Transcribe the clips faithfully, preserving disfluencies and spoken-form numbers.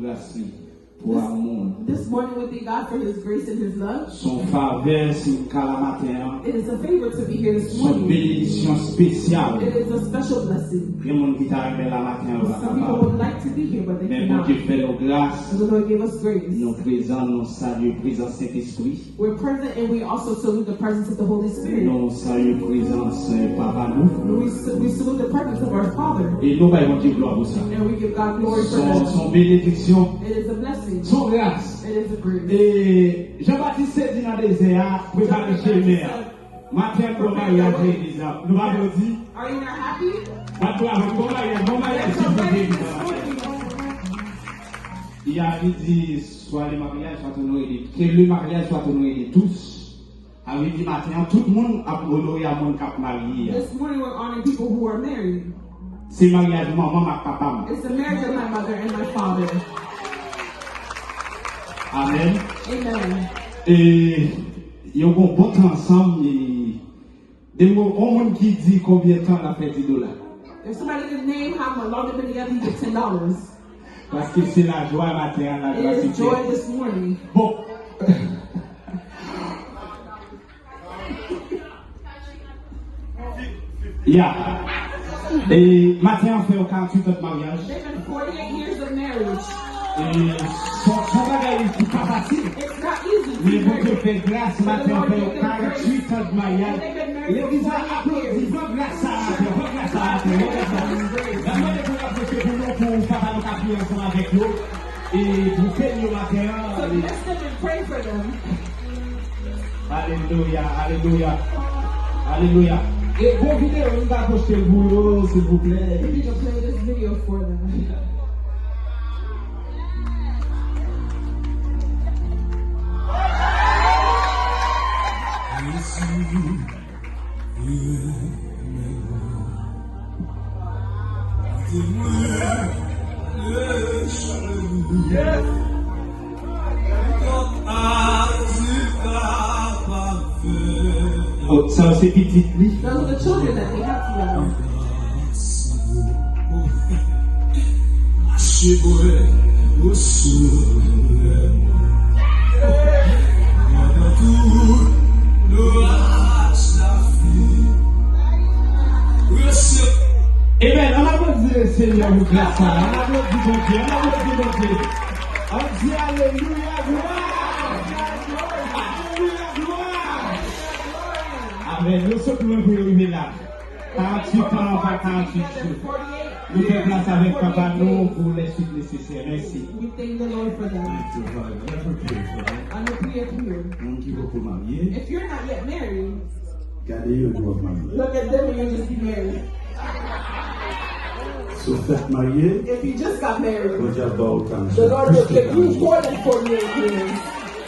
Gras li pou amou l. This morning we thank God for His grace and His love. Se yon favè si m ka la maten an. It is a favor to be here this morning. Se yon benediksyon espesyal. It is a special blessing. Gen moun ki ta renmen la maten an, yo pa kapab. Some people would like to be here, but they cannot. Men Bondye fè nou gras. And the Lord gave us grace. Nou prezan, nou salye prezans Sentespri. We're present and we also salute the presence of the Holy Spirit. Nou salye prezans, eh, Papa nou. We, s- we salute the presence of our Father. E nou bay Bondye glwa pou sa. And we give God glory for that. Se yon, se yon benediksyon. It is a blessing. Se yon gras. It is a grace. E Jan Batis te di nan dezè a, prepare chemen an. Maten an, bon maryaj nan legliz la. Nou pa aplodi? Are you not happy? Bat bravo, bon maryaj, bon maryaj, si Bondye di sa. Il a dit, soyez les mariages, soit honorés de, que le mariage soit honoré de tous. Sa vle di maten an, tout moun ap onore a moun k ap marye a. This morning we're honoring people who are married. Se maryaj manman m ak papa m. It's the marriage of my mother and my father. Amen. Amen. E yo gon bon tan ansanm, e de mo, on moun ki di konbyen tan l ap fè di dola. If somebody can name how long they've been together, you get ten dollars. Paske se lajwa maten an, lajwa. It is joy this morning. Bon. Ya. E maten an fè yo karanntuit an de maryaj. They've been forty-eight years of marriage. E se, se yon bagay ki pa fasil. It's not easy to marry. Men Bondye fè gras, maten an fè yo karanntuit an de maryaj. Legliz la aplodi, ban gras sa a, ban gras sa a, ban gras sa a. N ap mande pou n aplodi pou nou, pou papa nou ka priye ansanm avèk yo. E pou beni yo maten an. So bless them and pray for them. Alelouya, alelouya, alelouya. E bon videyo, nou ka poste l pou yo, silvouplè. If you can play this video for them. Oh, sa se pitit li. Those are the children that they have together. Amen. Ann aplodi Senyè pou gras sa a. Ann aplodi Bondye. Ann aplodi Bondye. Ann di alelouya, glwa. Alelouya, glwa. Amen. Yo sot lwen pou yo rive la. Karanntuit an, pa karanntuit jou. Nou fè gras avèk papa nou pou lè suit nesesè. Mèsi. We thank the Lord for that. Thank you, Father. Let me pray for you. Ann nou priye pou yo. Moun ki poko marye. If you're not yet married, gade yo, yo ap marye. Look at them and you'll just be married. Si w fèk marye, if you just got married, Bondye ap ba w tan, the Lord will give you more than forty-eight years.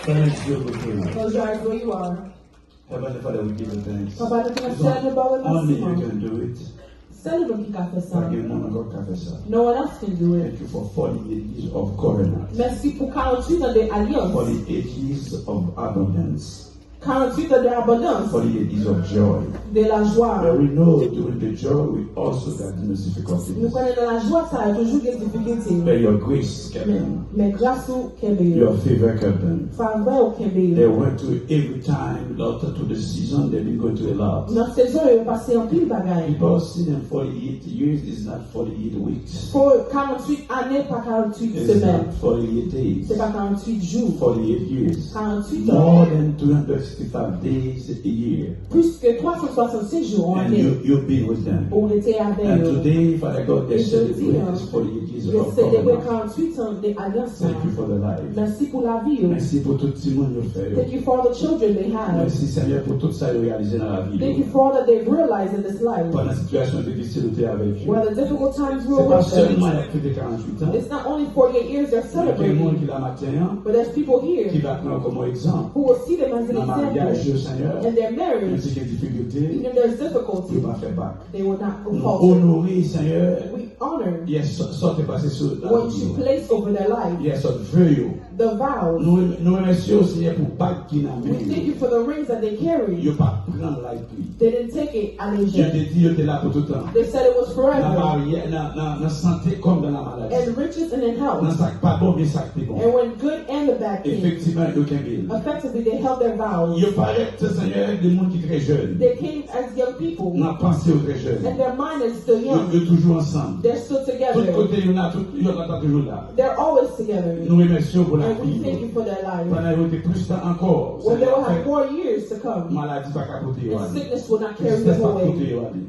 Fèmen je w pou w la. Close your eyes where you are. Heavenly Father, we give you thanks. Papa, nou te mèsi a nou ba w remèsiman. Only you can do it. Sèl ou menm ki ka fè sa. Pa gen moun ankò ki ka fè sa. No one else can do it. Thank you for forty-eight years of covenant. Mèsi pou karanntuit an de alyans. Forty-eight years of abundance. Karanntuit an de abondans. Forty-eight years of joy. De la joie. But we know during the joy, we also got the most difficult things. Nou konnen nan lajwa sa yo toujou gen difikilte. But your grace kept them. Men, men gras ou kenbe yo. Your favor kept them. Favè ou kenbe yo. They went through every time, lot of the season, they've been going through a lot. Nan sezon yo, yo pase anpil bagay. People see them forty-eight years is not forty-eight weeks. Pou karanntuit ane pa karanntuit semèn. It's not forty-eight days. Se pa karanntuit jou. Forty-eight years. Karanntuit an. More than three hundred sixty-five days a year. Plis ke twa san swasannsis jou an ane. And you, you've been with them. Ou rete avè yo. And today, Father God, they celebrate this forty-eight years of covenant. E jodi a, yo selebre karanntuit an de alyans la. Thank you for the life. Mèsi pou lavi yo. Mèsi pou tout timoun yo fè yo. Thank you for all the children they have. Mèsi, Senyè, pou tout sa yo reyalize nan lavi yo. Thank you for all that they've realized in this life. Pandan sitiyasyon difisil ou te avèk yo. Whether difficult times you were with them. Se pa sèlman y ap fete karanntuit an. It's not only forty-eight years they're celebrating. Men gen moun ki la maten an, but there's people here ki va pran yo kòm yon egzanp. Who will see them as an example. Nan maryaj yo, Senyè, in their marriage, menm si gen difikilte, even there's difficulty, yo pa fè bak. They will not fall short. Nou onore, Senyè, we honor, Yes, sa w te pase sou what you lavi yo. Place over their life, Yes, sot vye yo. The vows. Nou rem- nou remèsye yo, Senyè, pou bag ki nan men We thank yo. You for the rings that they carry. Yo pa pran lightly. They didn't take it à Yo légère. Te di yo te la pou tout tan. They said it was Nan forever. Marye, nan, nan, nan sante kòm nan lamaladi. And riches and in health. Nan sa k pa bon, men sa k te bon. And when good and the bad came, Efektivman, yo kenbe l. Effectively, they held their vows. Yo parèt, Senyè, de moun ki trè jèn. They came as young people, Nan panse yo trè jèn. And their mind is still Yo, young. Yo toujou ansanm. They're still Tout together. Kote yo nan, tout yo nan toujou la. They're always together. Nou remèsye yo pou And we lavi thank yo. You for their life. Pandan yo te plis tan ankò, When they will sa have more years to come, maladi pa ka pote yo and ale. Sickness will not carry Tristès them pa away. Pote yo ale.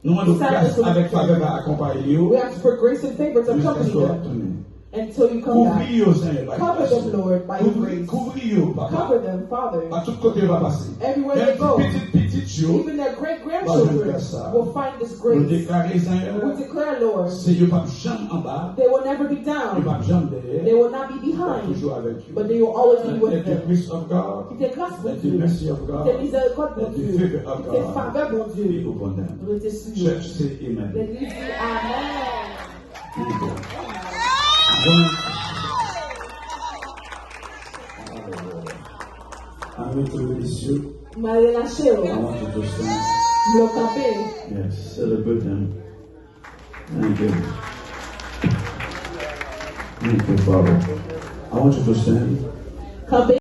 Nou mande w gras avèk favè pa akonpaye yo. We ask for grace and favor to accompany Jiskaske w ap them tounen. Until you come back. Kouvri yo, Senyè, pa Cover them, Lord, by your grace. Kouvri yo, papa. Cover them, Father. Pa tout kote yo va pase. Everywhere they go, Menm pitit pitit yo. Even their great grandchildren will find this grace. Nou deklare, Senyè, We declare, Lord, se yo p ap janm anba. They will never be down. Yo p ap janm dèyè. They will not be behind. Toujou avèk yo. But they will always be with them. Let the grace of God. Ki te gras Let the mercy of God. Ki te mizèrikòd Bondye. Let the favor of God. Ki te favè Bondye. Be upon them. Rete sou yo. Church say amen. Legliz di amen. Amen. I'm going to release you. Mwen relache yo. I want you to stand. Mwen kanpe. Yes, celebrate them. Thank you. Thank you, Father. I want you to stand. Kanpe.